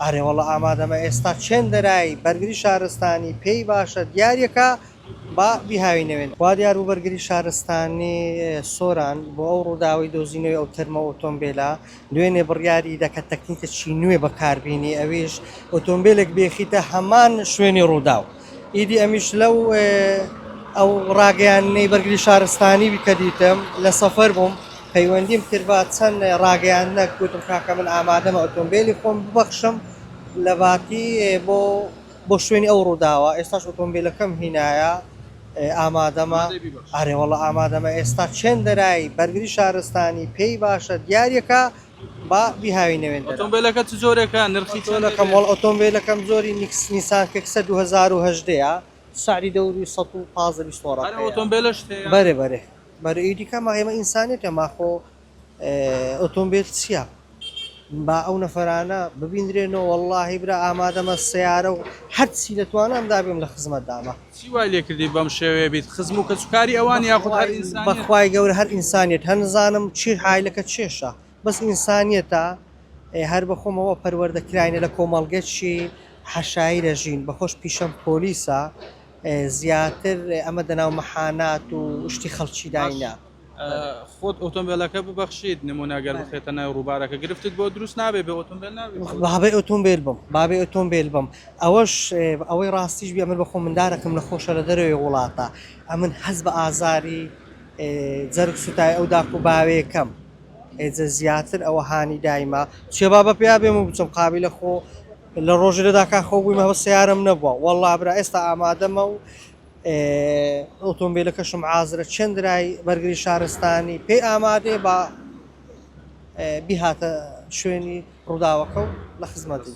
ئەرێ وەڵا ئامادەمە ئێستا چێندەرای بەرگری شارستانی پێی باشە دیاریەکە با بیهاوینەوێن. وا دیار بوو بەرگری شارستانی سۆران بۆ ئەو ڕووداوەی دۆزینەوەی ئەو تەرمە ئۆتۆمبێلە دوێنێ بڕیاری دا کە تەکنیکەکی نوێ بەکاربینی ئەویش ئۆتۆمبێلێک بێخیتە هەمان شوێنی ڕووداو ئیدی ئەمیش لەو ئەو ڕاگەیاندنەی بەرگری شارستانی کە دیتم لە سەفەر بووم پەیوەندیم کرد بە چەند ڕاگەیاندنەک گوتم کاکە من ئامادەمە ئۆتۆمبێلی خۆم ببەخشم لە باتی بۆ بۆ شوێنی ئەو ڕووداوە ئێستاش ئۆتۆمبیلەکەم هینایە ئامادەمە ئەرێ وەڵا ئامادەمە ئێستا چێندەرای بەرگری شارستانی پێی باشە دیاریەکە با بیهاوینەوێن دەرا. ئۆتۆمبێلەکە چ جۆرێکە نرخی چەندە؟ ئۆتۆمبێلەکەم وەڵا ئۆتۆمبێلەکەم جۆری نیکس نیسان کەکسە 2018 ە سعری دەوری 115 20 ئەرێ وەڕەقەیە. ئۆتۆمبێلەشت هەیە؟ بەرێ بەرێ بەرێ ئیدی کە ما ئێمە ئینسانیەتە ماخۆ ئۆتۆمبێل چییە با ئەو نەفەرانە ببیندرێنەوە وەڵاهی برا ئامادەمە سەیارە و هەرچی لە توانامدا بێم لە خزمەتدامە. چی وای لێکردی بەم شێوەیە بیت خزم و کەسوکاری ئەوان یاخود هەر ئینسانیەت؟ بەخوای گەورە هەر ئینسانیەت هەر نزانم چی عایلەکە چێشە بەس ئینسانیەتە هەر بەخۆمەوە پەروەردە کراینە لە کۆمەڵگەکی حەشایی دەژین بەخۆش پیشەم پۆلیسە زیاتر ئەمە دەناو مەحانات و شتی خەڵکی داینە. خۆت ئۆتۆمبێلەکە ببەخشیت نمونە گەر بخرێتە ناو ڕووبارەکە گرفتت بۆ دروست نابێ بێ ئۆتۆمبێل نابێ بابەی ئۆتۆمبێل بم بابەی ئۆتۆمبێل بم ئەوەش ئەوەی ڕاستیش بێ ئەمن بەخۆم مندارەکەم نەخۆشە لە دەرەوەی وڵاتە ئەمن هەست بە ئازاری جەرگ سوتای ئەو داک و باوێکەم ئێجە زیاتر ئەوە هانی دایمە چێ با بە پیا بێم و بچم قابیلە خۆ لە ڕۆژی لەداکا خۆ بوویمە بە سیارم نەبووە وەڵا برا ئێستا ئامادەمە و ئۆتۆمبیلەکەشم عازرە چێندرای بەرگری شارستانی پێی ئامادەیە با بیهاتە شوێنی ڕووداوەکە و لە خزمەتی.